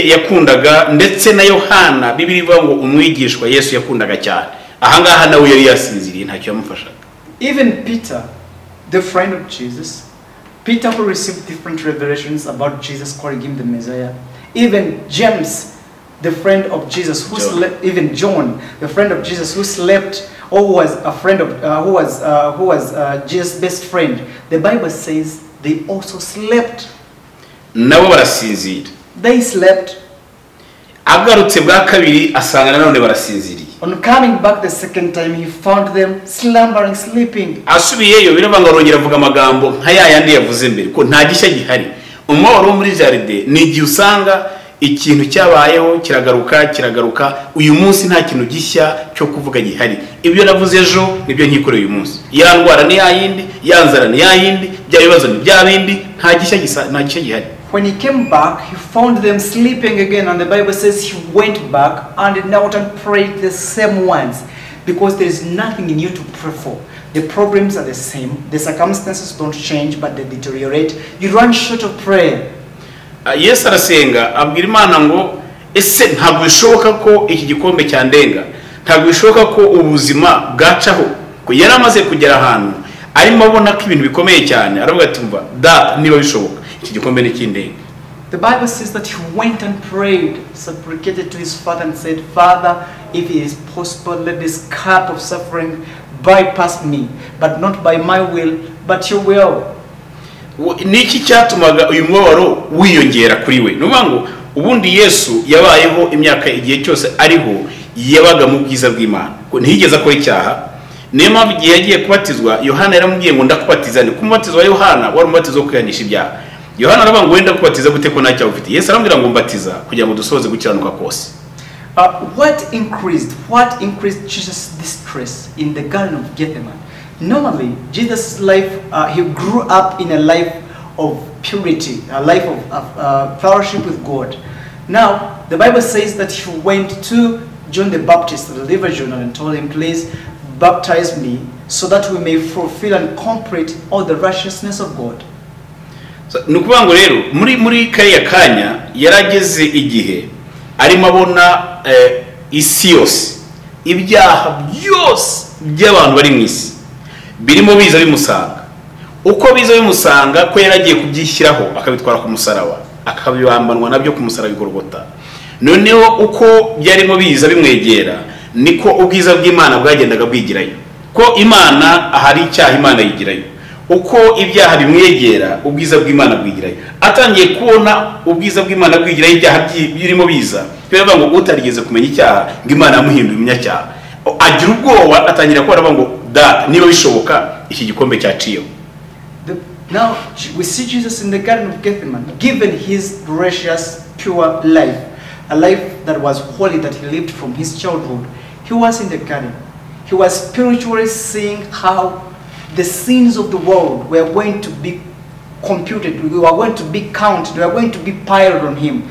yakundaga, ndetse na Yohana, Bibiliya ivuga ngo umwigishwa Yesu yakundaga cyane. Ahangaha nawe yari yasinziriye, ntacyo yamufashaga. Even Peter, the friend of Jesus, Peter who received different revelations about Jesus calling him the Messiah, even James, the friend of Jesus, who John. Slept, even John, the friend of Jesus who slept, or who was a friend of, who was Jesus' best friend. The Bible says they also slept. Nabo barasinzira. They slept. Agarutse bwa kabiri asanga nanone barasinziriye. On coming back the second time, he found them slumbering, sleeping. Asubiyeyo biravuga ngo arongera avuga amagambo nka ya yandi yavuze mbere ko nta gishya gihari. Umubabaro wo muri jardin ni igihe usanga ikintu cyabayeho kiragaruka kiragaruka, uyu munsi nta kintu gishya cyo kuvuga gihari. Ibyo navuze ejo nibyo nkikoreye uyu munsi, ya ndwara ni ya yindi, ya nzara ni ya yindi, bya bibazo ni bya bindi, nta gishya gisa, nta gishya gihari. When he came back, he found them sleeping again, and the Bible says he went back and knelt and prayed the same ones because there is nothing new to pray for. The problems are the same, the circumstances don't change, but they deteriorate. You run short of prayer. Ah, Yesu arasenga abwira Imana ngo ese ntabwo bishoboka ko iki gikombe cyandenga, ntabwo bishoboka ko ubuzima bwacaho? Ko yari amaze kugera ahantu arimo abona ko ibintu bikomeye cyane, aravuga ati mva data, niba bishoboka iki gikombe nikindenga. The Bible says that he went and prayed, supplicated to his father, and said, "Father, if it is possible, let this cup of suffering bypass me, but not by my will, but your will." Niki cyatumaga uyu mubabaro wiyongera kuri we? Ni ukuvuga ngo ubundi Yesu yabayeho imyaka igihe cyose ariho yabaga mu bwiza bw'Imana, ko ntiyigeze akora icyaha. Niyo mpamvu igihe yagiye kubatizwa Yohana yaramubwiye ngo ndakubatiza ni kumubatizo wa Yohana wari umubatizo wo kwihanisha ibyaha. Yohana aravuga ngo wenda kubatiza gute ko nta cyaha ufite? Yesu aramubwira ngo mbatiza kugira ngo dusohoze gukiranuka kose. What increased? What increased Jesus' distress in the Garden of Gethsemane? Normally, Jesus' life, he grew up in a life of purity, a life of fellowship with God. Now, the Bible says that he went to John the Baptist, the river Jordan, and told him, "Please baptize me so that we may fulfill and complete all the righteousness of God." So, ni ukuvuga ngo rero muri kariya kanya yarageze igihe arimo abona isi yose, ibyaha byose by'abantu bari mu isi birimo biza bimusanga. Uko biza bimusanga ko yari agiye kubyishyiraho akabitwara ku musaraba akabibambanwa nabyo ku musaraba i Golgota. Noneho uko byarimo biza bimwegera niko ubwiza bw'Imana bwagendaga bwigirayo, ko Imana ahari icyaha Imana yigirayo. Uko ibyaha bimwegera ubwiza bw'Imana bwigirayo. Atangiye kubona ubwiza bw'Imana bwigirayo ibyaha birimo biza, biravuga ngo utarigeze kumenya icyaha ngo Imana yamuhinduye umunyacyaha, agira ubwoba atangira kubona avuga ngo data, niba bishoboka iki gikombe cyaciyeho. Now we see Jesus in the Garden of Gethsemane, given his gracious, pure life, a life that was holy, that he lived from his childhood. He was in the garden. He was spiritually seeing how the sins of the world were going to be computed, we were going to be counted, we were going to be piled on him.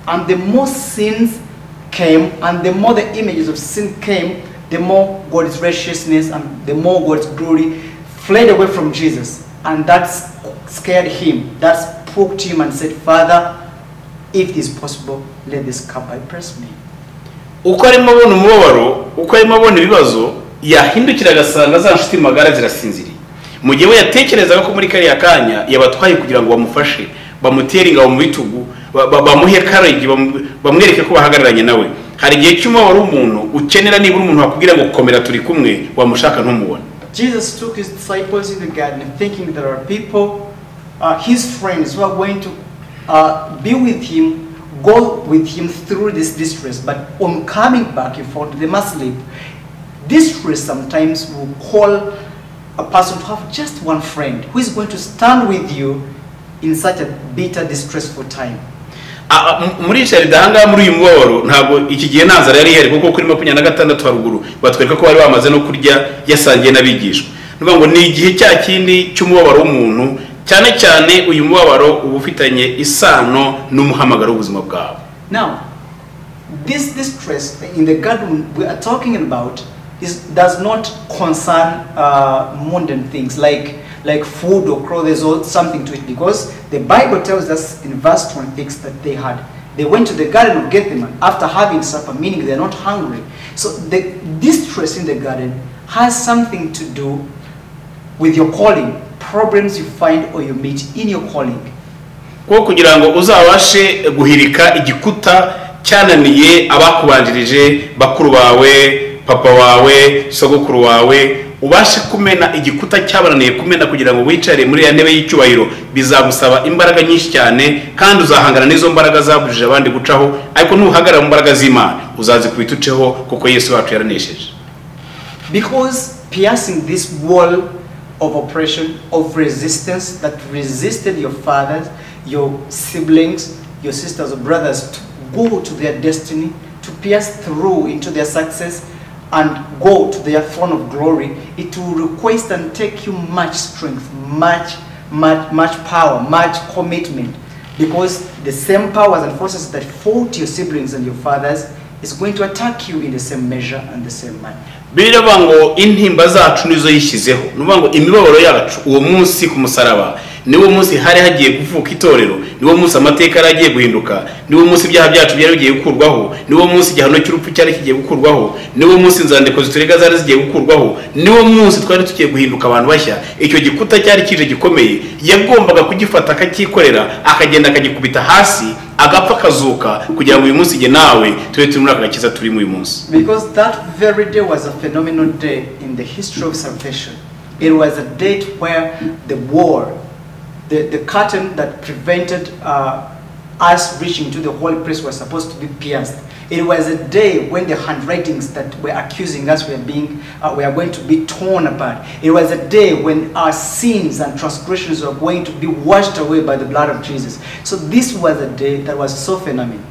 And the more sins came, and the more the images of sin came, the more God's righteousness and the more God's glory fled away from Jesus. And that scared him. That spoke to him and said, "Father, if it is possible, let this cup bypass me." Uko arimo abona umubabaro, uko arimo abona ibibazo, yahindukira agasanga za nshuti magara zirasinziriye, mu gihe we yatekerezaga ko muri kariya kanya yabatwaye kugira ngo bamufashe, bamutere ingabo mu bitugu, bamuhe courage, bamwereke ko bahagararanye nawe. Hari igihe cy'umubabaro w'umuntu ukenera nibura umuntu wakubwira ngo komera turi kumwe, wamushaka ntumubone. Jesus took his disciples in the garden, thinking there are people, his friends, who are going to be with him, go with him through this distress. But on coming back, he found them asleep. Distress sometimes will call a person to have just one friend who is going to stand with you in such a bitter, distressful time. Ah, ah, muri jardin ahangaha muri uyu mubabaro ntabwo iki gihe nta nzara yari ihari, kuko kuri 26 haruguru batwereka ko bari bamaze no kurya yasangiye n'abigishwa. Ni ukuvuga ngo ni igihe cya kindi cy'umubabaro w'umuntu, cyane cyane uyu mubabaro uba ufitanye isano n'umuhamagaro w'ubuzima bwawe. Now, this distress in the garden we are talking about does not concern mundane things like food or clothes or something to it, because the Bible tells us in verse 26 that they went to the Garden of Gethsemane after having supper, meaning they're not hungry. So the distress in the garden has something to do with your calling, problems you find or you meet in your calling. Kuko kugira ngo uzabashe guhirika igikuta cyananiye abakubanjirije, bakuru bawe, papa wawe, sogokuru wawe, ubashe kumena igikuta cyabananiye kumena kugira ngo wicare muri ya ntebe y'icyubahiro, bizagusaba imbaraga nyinshi cyane, kandi uzahangana n'izo mbaraga zabujije abandi gucaho. Ariko nuhagarara mu mbaraga z'Imana uzazikubita uceho, kuko Yesu wacu yaranesheje. Because piercing this wall of oppression, of resistance that resisted your fathers, your siblings, your sisters or brothers to go to their destiny, to pierce through into their success and go to their throne of glory, it will request and take you much strength, much, much, much power, much commitment. Because the same powers and forces that fought your siblings and your fathers is going to attack you in the same measure and the same manner. Biravuga ngo intimba zacu nizo yishyizeho. Ni ukuvuga ngo imibabaro yacu uwo munsi ku musaraba niwo munsi hari hagiye kuvuka itorero, niwo munsi amateka yari agiye guhinduka, niwo munsi ibyaha byacu byari bigiye gukurwaho, niwo munsi igihano cy'urupfu cyari kigiye gukurwaho, niwo munsi inzandiko ziturega zari zigiye gukurwaho, niwo munsi twari tugiye guhinduka abantu bashya. Icyo gikuta cyari kije gikomeye, yagombaga kugifata akacyikorera, akagenda akagikubita hasi, agapfa akazuka, kugira ngo uyu munsi jye nawe tube turi muri aka gakiza turimo uyu munsi. Because that very day was a phenomenal day in the history of salvation. It was a date where the war, the curtain that prevented us reaching to the holy place was supposed to be pierced. It was a day when the handwritings that were accusing us were going to be torn apart. It was a day when our sins and transgressions were going to be washed away by the blood of Jesus. So this was a day that was so phenomenal.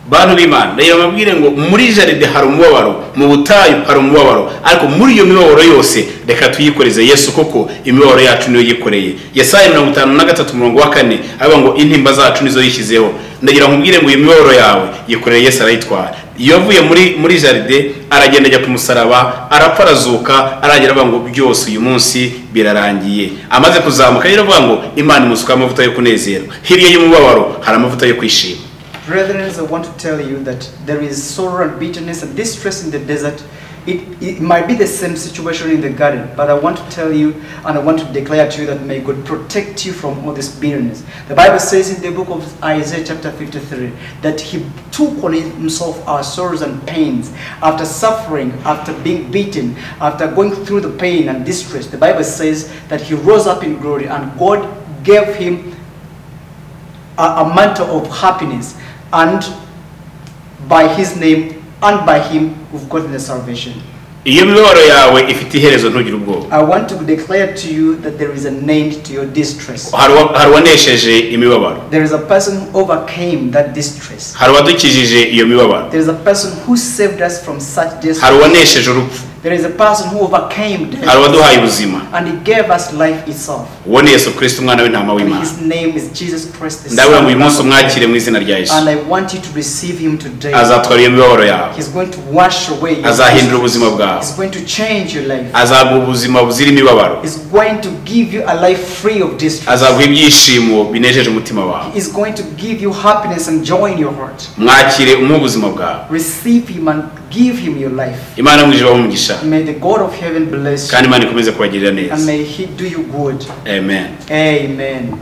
Bantu b'Imana, rero babwire ngo muri jardin hari umubabaro, mu butayu hari umubabaro, ariko muri iyo mibabaro yose reka tuyikoreze Yesu, koko imibabaro yacu niyo yikoreye. Yesaya 53 umurongo wa 4 avuga ngo intimba zacu nizo yishyizeho. Ndagira ngo nkubwire ngo iyo mibabaro yawe yikoreye Yesu, arayitwara. Iyo avuye muri jardin aragenda ajya ku musaraba, arapfa, arazuka, aragira avuga ngo byose uyu munsi birarangiye. Amaze kuzamuka rero avuga ngo Imana imusuka amavuta yo kunezerwa. Hirya y'umubabaro hari amavuta yo kwishima. Brethren, I want to tell you that there is sorrow and bitterness and distress in the desert. It might be the same situation in the garden, but I want to tell you and I want to declare to you that may God protect you from all this bitterness. The Bible says in the book of Isaiah chapter 53 that he took on himself our sorrows and pains after suffering, after being beaten, after going through the pain and distress. The Bible says that he rose up in glory and God gave him a mantle of happiness, and by his name and by him we've gotten the salvation. Iyo mibabaro yawe ifite iherezo, ntugire ubwoba. I want to declare to you that there is an end to your distress. Hari uwanesheje imibabaro. There is a person who overcame that distress. Hari uwadukijije iyo mibabaro. There is a person who saved us from such distress. Hari uwanesheje urupfu. There is a person who overcame death. Hari uwaduhaye ubuzima. And he gave us life itself. Uwo ni Yesu Kristo, umwana w'intama w'Imana. His name is Jesus Christ, the Ndabona Son uyu of munsi God. umwakire mu izina rya Yesu. And I want you to receive him today. Azatwara iyo mibabaro yawe. He's going to wash away your Azahindura distress. ubuzima bwawe. He's going to change your life. Azaguha ubuzima buzira imibabaro. He's going to give you a life free of distress. Azaguha ibyishimo binejeje umutima wawe. He's going to give you happiness and joy in your heart. Mwakire umuhe ubuzima bwawe. Receive him and give him your life. Imana mu ijuru ibahe umugisha. May the God of heaven bless you. Kandi Imana ikomeze kubagirira neza. And may he do you good. Amen. Amen.